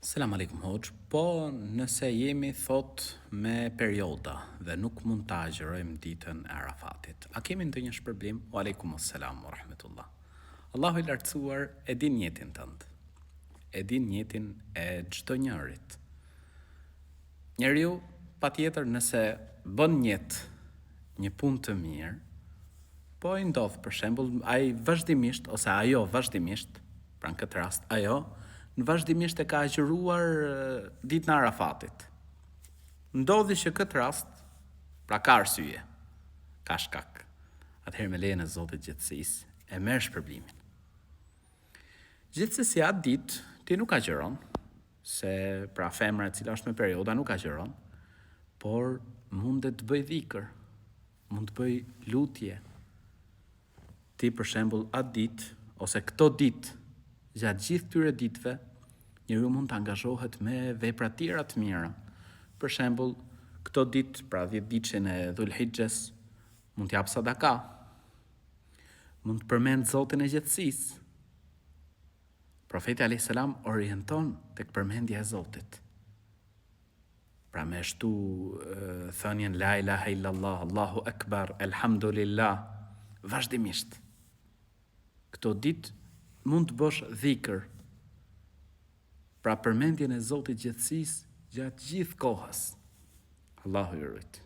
Selam alejkum hoxhë, po nëse jemi thotë me perioda dhe nuk mund ta agjërojmë ditën e Arafatit, a kemi ndonjë shpërblim? Wa alejkum selam wa rahmetullah. Allahu i lartësuar e din nijetin tënd. E din nijetin e çdo njërit. Njeriu patjetër nëse bën nijet një punë të mirë, po i ndodh për shembull ai vazhdimisht ose ajo vazhdimisht Pra në këtë rast ajo në vazhdimisht e ka agjëruar ditën e Arafatit. Ndodhi që këtë rast, pra ka arsye, ka shkak. Atëherë me lejen e Zotit gjithësisë e merr shpërblimin. Gjithsesi atë ditë ti nuk agjëron, se pra femra e cila është me perioda nuk agjëron, por mundet të bëjë dhikër, mund të bëjë lutje, Ti për shembull atë ditë ose këto ditë, gjatë gjithë këtyre ditëve, njeriu mund të angazhohet me vepra tjera të mira. Për shembull, këto ditë, pra 10 ditëshin e Dhul Hixhes, mund të japë sadaka. Mund të përmend Zotin e gjithësisë. Profeti alayhis salam orienton tek përmendja e Zotit. Pra me shtu thënien la ilaha illallah, Allahu ekber, elhamdulillah, vazhdimisht. Këto ditë mund të bësh dhikër, pra përmendjen e Zotit gjithësisë gjatë gjithë kohës. Allahu ju rujt.